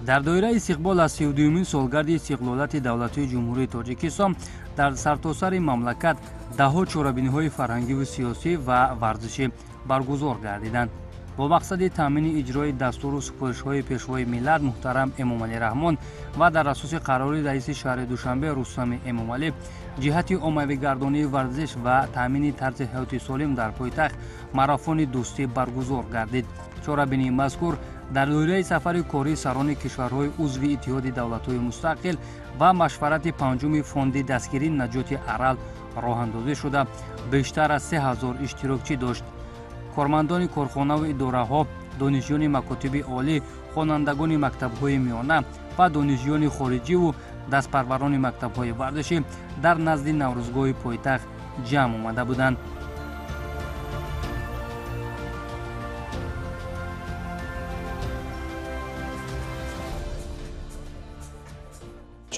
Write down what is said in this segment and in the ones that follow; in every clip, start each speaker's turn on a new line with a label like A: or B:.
A: Дар доираи истиқбол аз 32-умин солгарди истиқлолияти давлатии Ҷумҳурии Тоҷикистон дар сартосари мамлакат даҳҳо чорабиниҳои фарҳангиву сиёсӣ ва варзишӣ баргузор гардиданд. Бо мақсади таъмини иҷрои дастуру супоришҳои Пешвои миллат муҳтарам Эмомалӣ Раҳмон ва дар асоси қарори раиси шаҳри Душанбе Рустами Эмомалӣ ҷиҳати оммавигардонии варзиш ва таъмини тарзи ҳаёти солим дар пойтахт марафони дӯстӣ баргузор гардид. Чорабинии мазкур дар доираи сафари кории сарони кишварҳои узви Иттиҳоди давлатҳои мустақил ва машварати панҷуми фонди дастгирии наҷоти Арал роҳандозӣ шуда, бештар аз 3000 иштирокчӣ дошт. Кормандони корхонаву идораҳо, донишҷӯёни макотиби олӣ, хонандагони мактабҳои миёна ва донишҷӯёни хориҷиву дастпарварони мактабҳои варзишӣ дар назди Наврӯзгоҳи пойтахт ҷамъ омада буданд.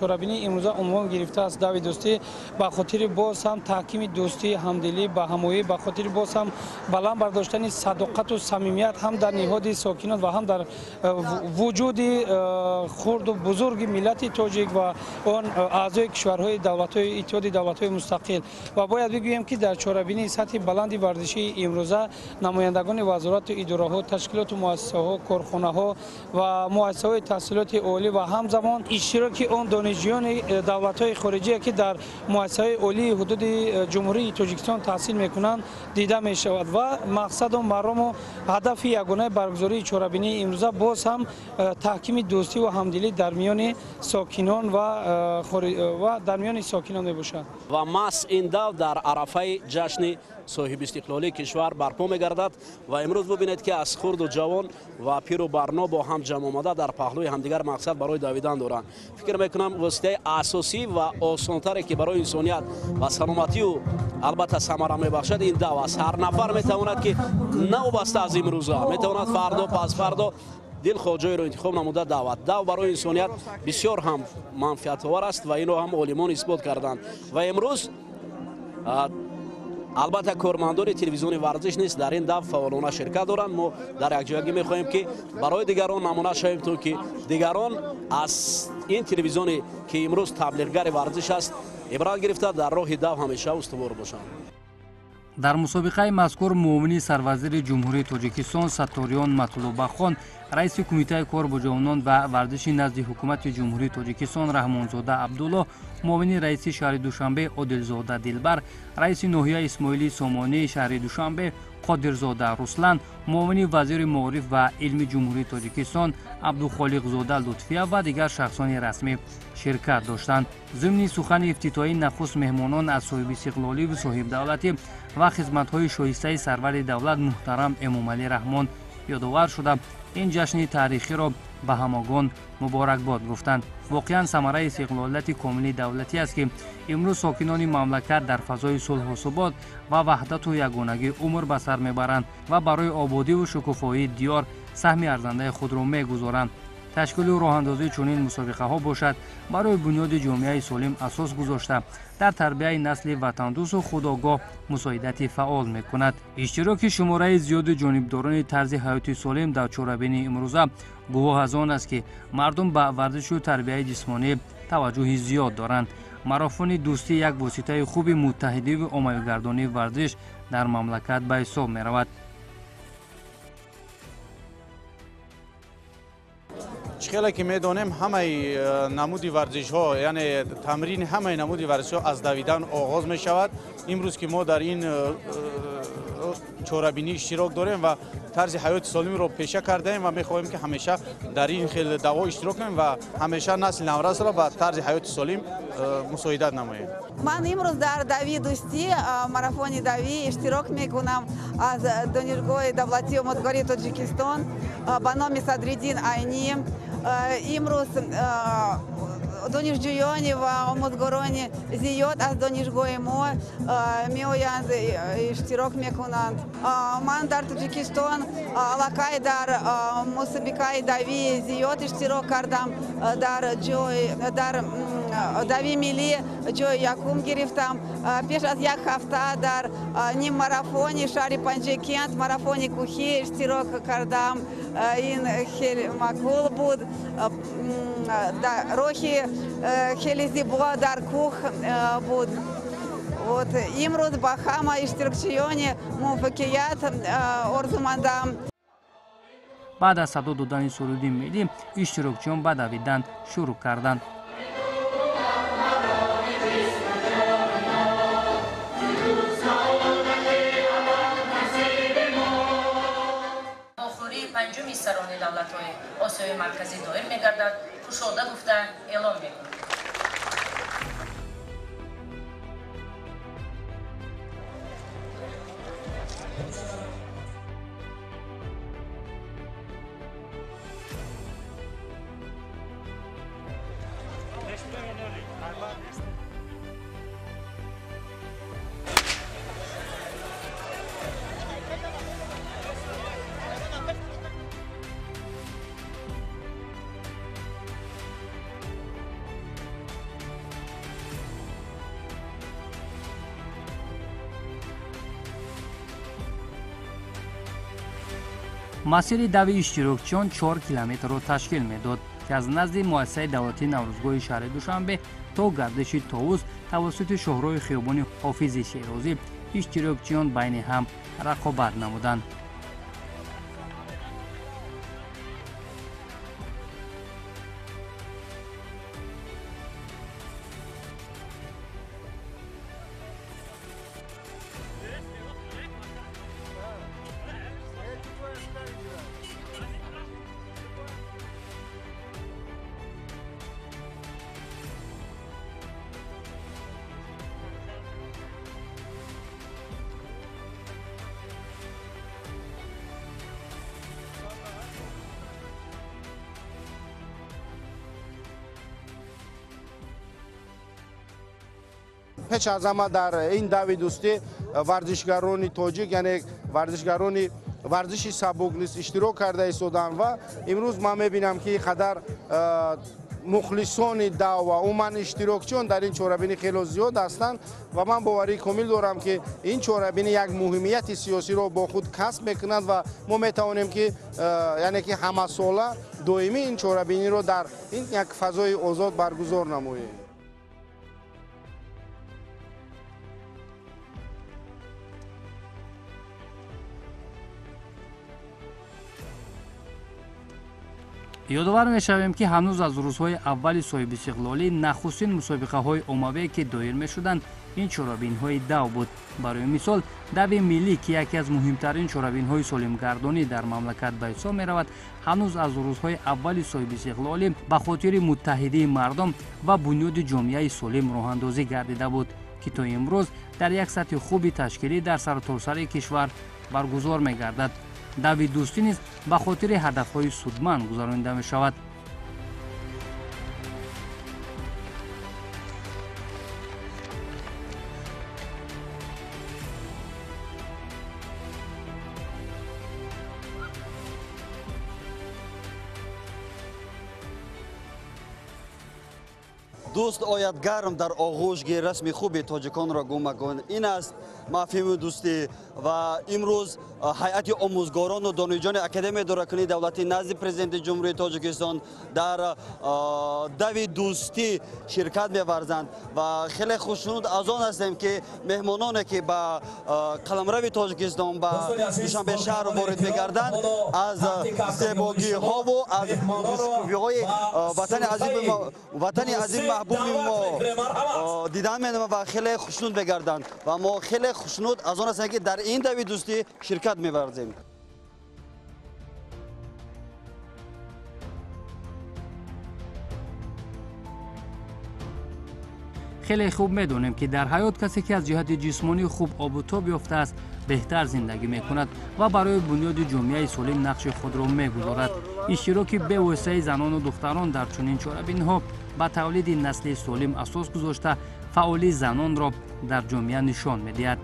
B: Чорабинии имрӯза унвон гирифтааст дави дӯстӣ ба хотири боз ҳам таҳкими дӯстӣ, ҳамдилӣ, ба ҳамоӣ, ба хотири боз ҳам баланд бардоштани садоқату самимият ҳам дар ниҳоди сокинон ва ҳам дар вуҷуди хурду бузурги миллати тоҷик ва он аъзои кишварҳои давлатҳои Иттиҳоди давлатҳои мустақил. Ва бояд бигӯем, ки дар чорабинии сатҳи баланди варзишии имрӯза намояндагони вазорату идораҳо, ташкилоту муассисаҳо, корхонаҳо ва муассисаҳои таҳсилоти олӣ ва ҳамзамон иштироки он донишҷӯёни давлатҳои хориҷие, ки дар муассисаҳои олии ҳудуди Ҷумҳурии Тоҷикистон таҳсил мекунанд, дида мешавад. Ва мақсаду марому ҳадафи ягонаи баргузории чорабинии имрӯза боз ҳам таҳкими дӯстӣ ва ҳамдилӣ дар миёни сокинон ва дар миёни сокинон мебошад.
C: Ва маҳз ин дав дар арафаи ҷашни соҳибистиқлолии кишвар барпо мегардад ва имрӯз бубинед, ки аз хурду ҷавон ва пиру барно бо ҳам ҷамъ омада дар паҳлӯи ҳамдигар мақсад барои давидан доранд. Фикр мекунам, воситаи асосӣ ва осонтаре, ки барои инсоният ва саломатию албатта самара мебахшад, ин дав аст. Ҳар нафар метавонад, ки навобаста аз имрӯза метавонад фардо, пасфардо дилхоҳ ҷойро интихоб намуда давад. Дав барои инсоният бисёр ҳам манфиатовар аст ва инро ҳам олимон исбот карданд. Ва имрӯз албатта кормандони телевизиони варзиш низ дар ин дав фаъолона ширкат доранд. Мо дар якҷоягӣ мехоҳем, ки барои дигарон намуна шавем, то ки дигарон аз ин телевизионе, ки имрӯз таблиғгари варзиш аст, ибрат гирифта дар роҳи дав ҳамеша устувор бошанд.
A: Дар мусобиқаи мазкур муовини сарвазири Ҷумҳурии Тоҷикистон Сатториён Матлубахон, раиси Кумитаи кор бо ҷавонон ва варзиши назди Ҳукумати Ҷумҳурии Тоҷикистон Раҳмонзода Абдулло, муовини раиси шаҳри Душанбе Одилзода Дилбар, раиси ноҳияи Исмоили Сомонии шаҳри Душанбе Қодирзода Руслан, муовини вазири маориф ва илми Ҷумҳурии Тоҷикистон Абдухолиқзода Лутфия ва дигар шахсони расмӣ ширкат доштанд. Зимни сухани ифтитоҳӣ нахуст меҳмонон аз соҳибистиқлоливу соҳибдавлатӣ ва хизматҳои шоистаи сарвари давлат муҳтарам Эмомалӣ Раҳмон ёдовар шуда, ин ҷашни таърихиро ба ҳамагон муборакбод гуфтанд. Воқеан, самараи истиқлолияти комили давлатӣ аст, ки имрӯз сокинони мамлакат дар фазои сулҳу субот ва ваҳдату ягонагӣ умр ба сар мебаранд ва барои ободиву шукуфоии диёр саҳми арзандаи худро мегузоранд. Ташкилу роҳандозии чунин мусобиқаҳо бошад барои бунёди ҷомеаи солим асос гузошта, дар тарбияи насли ватандӯсту худогоҳ мусоидати фаъол мекунад. Иштироки шумораи зиёди ҷонибдорони тарзи ҳаёти солим дар чорабинии имрӯза гувоҳ аз он аст, ки мардум ба варзишу тарбияи ҷисмонӣ таваҷҷӯҳи зиёд доранд. Марафони дӯстӣ як воситаи хуби муттаҳидиву оммавигардонии варзиш дар мамлакат ба ҳисоб меравад.
D: Чӣ хеле ки медонем, ҳамаи намуди варзишҳо, яъне тамрини ҳамаи намуди варзишҳо аз давидан оғоз мешавад. Имрӯз ки мо дар ин чорабинӣ иштирок дорем ва тарзи ҳаёти солимро пеша кардаем ва мехоҳем, ки ҳамеша дар ин хел даво иштирок кунем ва ҳамеша насли наврасро ба тарзи ҳаёти солим мусоидат намоем.
E: Ман имрӯз дар дави дӯстӣ, марафони давӣ иштирок мекунам аз Донишгоҳи давлатии омӯзгории Тоҷикистон ба номи Садриддин Айнӣ. Имрӯз донишҷӯёни ва омӯзгорони зиёд аз донишгоҳи мо меоянд, иштирок мекунанд. Ман дар Тоҷикистон аллакай дар мусобиқаи давӣ зиёд иштирок кардам, дар ҷой дар дави миллӣ ҷои якум гирифтам. Пеш аз як ҳафта дар ниммарафони шаҳри Панҷакент, марафони кӯҳӣ иштирок кардам. Ин хеле маъқул буд. Роҳи хеле зебо дар кӯҳ буд. Вот имрӯз ба ҳама иштирокчиёни муваффақият орзумандам.
A: Баъд аз садо додани суруди миллӣ иштирокчиён ба давидан шурӯъ карданд.
F: Охурии панҷуми сарони давлатҳои Осиёи Марказӣ доир мегардад, кушода гуфта эълон мекунад.
A: Масири дави иштирокчиён 4 километрро ташкил медод, ки аз назди муассисаи давлатии Наврӯзгоҳи шаҳри Душанбе то гардиши Товус тавассути шоҳроҳи хиёбони Ҳофизи Шерозӣ иштирокчиён байни ҳам рақобат намуданд.
G: Пеш аз ҳама дар ин дави дӯстӣ варзишгарони тоҷик, яъне варзишгарони варзиши сабук низ иштирок карда истоданд ва имрӯз ман мебинам, ки қадар мухлисони дав ва умуман иштирокчиён дар ин чорабинӣ хело зиёд ҳастанд ва ман боварии комил дорам, ки ин чорабинӣ як муҳимияти сиёсиро бо худ касб мекунад ва мо метавонем, ки яъне ки ҳамасола доимӣ ин чорабиниро дар ин як фазои озод баргузор намоем.
A: Ёдовар мешавем, ки ҳанӯз аз рӯзҳои аввали соҳибистиқлолӣ нахустин мусобиқаҳои оммавӣ, ки доир мешуданд, ин чорабинҳои дав буд. Барои мисол, дави миллӣ, ки яке аз муҳимтарин чорабинҳои солимгардонӣ дар мамлакат ба ҳисоб меравад, ҳанӯз аз рӯзҳои аввали соҳибистиқлолӣ ба хотири муттаҳидии мардум ва бунёди ҷомеаи солим роҳандозӣ гардида буд, ки то имрӯз дар як сатҳи хуби ташкилӣ дар саротосари кишвар баргузор мегардад. Дави дӯстӣ низ ба хотири ҳадафҳои судманд гузаронида мешавад.
H: Дӯст ояд гарм дар оғӯш гир, расми хуби тоҷиконро гум макун. Ин аст мафҳуми дӯстӣ ва имрӯз ҳайати омӯзгорону донишҷӯёни Академияи идоракунии давлатӣ назди Президенти Ҷумҳурии Тоҷикистон дар дави дӯстӣ ширкат меварзанд ва хеле хушнуд аз он ҳастем, ки меҳмононе, ки ба қаламрави Тоҷикистон, ба Душанбе шаҳр ворид мегарданд, аз зебогиҳову аз хушкӯбиҳои ватани азим маҳбуби мо дидан менамоянд ва хеле хушнуд мегарданд ва мо хеле хушнуд аз он ҳастем, ки дар ин дави дӯстӣ ширкат меварзем.
A: Хеле хуб медонем, ки дар ҳаёт касе, ки аз ҷиҳати ҷисмонӣ хуб обу тоб ёфтааст, беҳтар зиндагӣ мекунад ва барои бунёди ҷомеаи солим нақши худро мегузорад. Иштироки бевоситаи занону духтарон дар чунин чорабинҳо ба тавлиди насли солим асос гузошта, фаъолии занонро дар ҷомеа нишон медиҳад.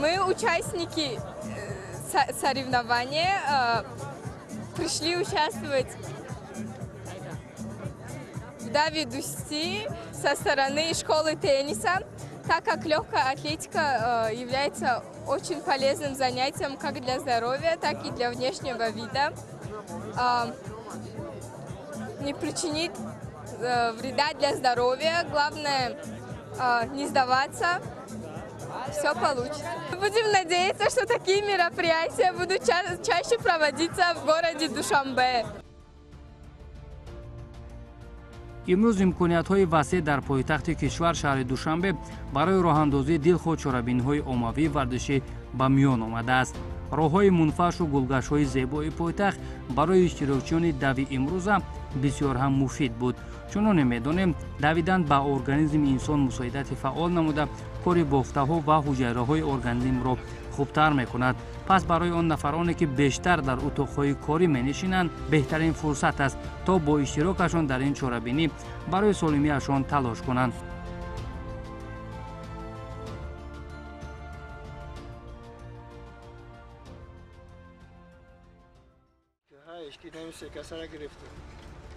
I: Мы участники соревнования, пришли участвовать в Дави Дусти со стороны школы тенниса, так как легкая атлетика является очень полезным занятием как для здоровья, так и для внешнего вида. Не причинит вреда для здоровья, главное не сдаваться, все получится. Будем надеяться, что такие мероприятия будут чаще проводиться в городе Душанбе.
A: Имрӯз имкониятҳои васеъ дар пойтахти кишвар шаҳри Душанбе барои роҳандозии дилхоҳ чорабиниҳои оммавии варзишӣ ба миён омадааст. Роҳҳои мунфашу гулгаштҳои зебои пойтахт барои иштирокчиёни дави имрӯза бисёр ҳам муфид буд. Чуноне медонем, давидан ба организми инсон мусоидати фаъол намуда кори бофтаҳо ва ҳуҷайраҳои организмро хубтар мекунад. Пас барои он нафароне ки бештар дар утоқҳои корӣ менишинанд, беҳтарин фурсат аст то бо иштирокашон дар ин чорабинӣ барои солимиашон талош кунанд.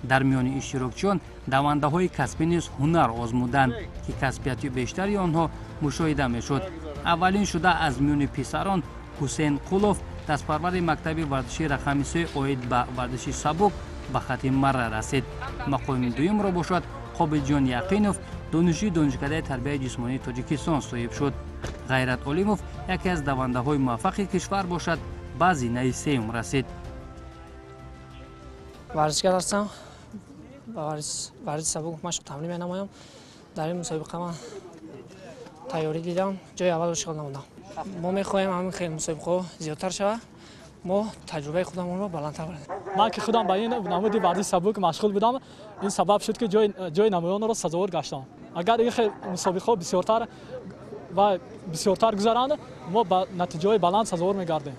A: Дар миёни иштирокчиён давандаҳои касбӣ низ ҳунар озмуданд, ки касбияти бештари онҳо мушоҳида мешуд. Аввалин шуда аз миёни писарон Ҳусейн Қулов, дастпарвари мактаби варзиши рақами 3 оид ба варзиши сабук, ба хати марра расид. Мақоми дуюмро бошад Қобилҷон Яқинов, донишҷӯи Донишкадаи тарбияи ҷисмонии Тоҷикистон соҳиб шуд. Ғайрат Олимов, яке аз давандаҳои муваффақи кишвар бошад, ба зинаи сеюм расид.
J: Варзишгар ҳастам, ба варзиши сабук машқ тамрин менамоям. Дар ин мусобиқа ман тайёрӣ дидам, ҷои аввалро ишғол намудам. Мо мехоҳем ҳамин хел мусобиқаҳо зиёдтар шавад, мо таҷрибаи худамонро баландтар барем.
K: Ман ки худам ба ин намуди варзиши сабук машғул будам, ин сабаб шуд ки ҷои намоёнро сазовор гаштам. Агар ин хел мусобиқаҳо бисёртар ва бисёртар гузаранд, мо ба натиҷаҳои баланд сазовор мегардем.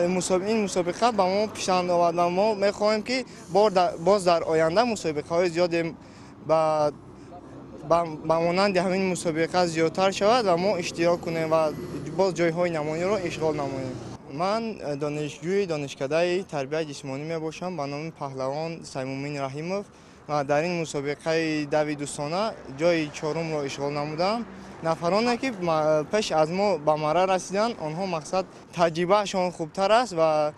L: Ин мусобиқа ба мо писанд овард ва мо мехоҳем ки боз дар оянда мусобиқаҳои зиёде ба монанди ҳамин мусобиқа зиёдтар шавад ва мо иштирок кунем ва боз ҷойҳои намоёнро ишғол намоем. Ман донишҷӯи Донишкадаи тарбияи ҷисмонӣ мебошам ба номи Паҳлавон Саймумин Раҳимов ва дар ин мусобиқаи дави дӯстона ҷои чорумро ишғол намудам. Нафароне ки пеш аз мо ба марра расиданд, онҳо мақсад таҷрибаашон хубтар аст ва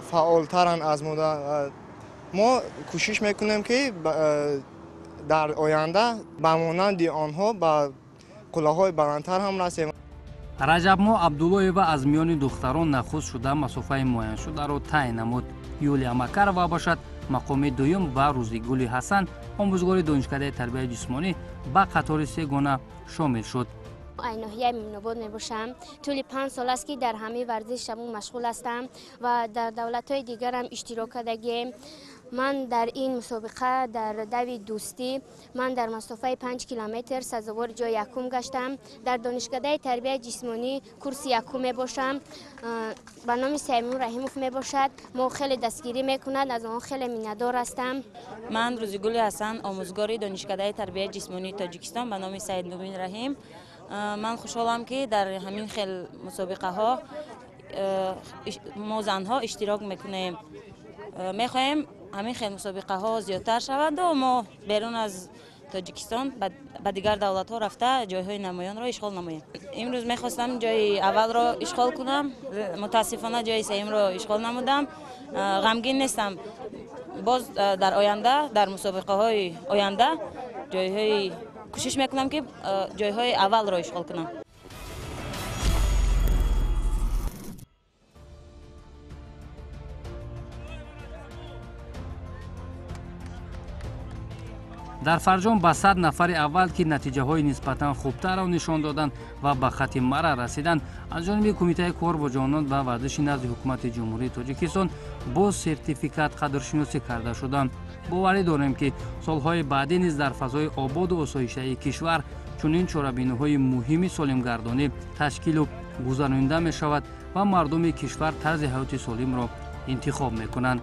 L: фаъолтаранд аз мо. Мо кӯшиш мекунем ки дар оянда ба монанди онҳо ба қуллаҳои баландтар ҳам расем.
A: Раҷабмо Абдуллоева аз миёни духтарон нахуст шуда масофаи муайяншударо тай намуд. Юлия Макарова бошад мақоми дуюм ва Рӯзигули Ҳасан, омӯзгори Донишкадаи тарбияи ҷисмонӣ, ба қатори сегона шомил шуд.
M: Ноҳияи Мӯминобод мебошам. Тӯли 5 сол аст ки дар ҳамаи варзиш шабон машғул ҳастам ва дар давлатҳои дигарам иштирок кардагием. Ман дар ин мусобиқа дар дави дӯстӣ ман дар масофаи 5 километр сазовори ҷои якум гаштам. Дар Донишкадаи тарбияи ҷисмонӣ курси якум мебошам. Ба номи Саймун Раҳимов мебошад. Мо хеле дастгирӣ мекунад, аз он хеле миннатдор ҳастам.
F: Ман Рӯзигули Ҳасан, омӯзгори Донишкадаи тарбияи ҷисмонии Тоҷикистон ба номи Саидмумин Раҳим. Ман хушҳолам ки дар ҳамин хел мусобиқаҳо мо занҳо иштирок мекунем. Мехоҳем ҳамин хел мусобиқаҳо зиёдтар шаванд ва мо берун аз Тоҷикистон ба дигар давлатҳо рафта ҷойҳои намоёнро ишғол намоем. Имрӯз мехостам ҷои аввалро ишғол кунам, мутаассифона ҷои сеюмро ишғол намудам. Ғамгин нестам. Боз дар оянда, дар мусобиқаҳои оянда ҷойҳои кӯшиш мекунам ки ҷойҳои аввалро ишғол кунам.
A: Дар фарҷом ба 100 нафари аввал ки натиҷаҳои нисбатан хубтарро нишон доданд ва ба хати марра расиданд, аз ҷониби Кумитаи кор бо ҷавонон ва варзиши назди Ҳукумати Ҷумҳурии Тоҷикистон бо сертификат қадршиносӣ карда шуданд. Боварӣ дорем ки солҳои баъдӣ низ дар фазои ободу осоишаи кишвар чунин чорабиниҳои муҳими солимгардонӣ ташкилу гузаронида мешавад ва мардуми кишвар тарзи ҳаёти солимро интихоб мекунанд.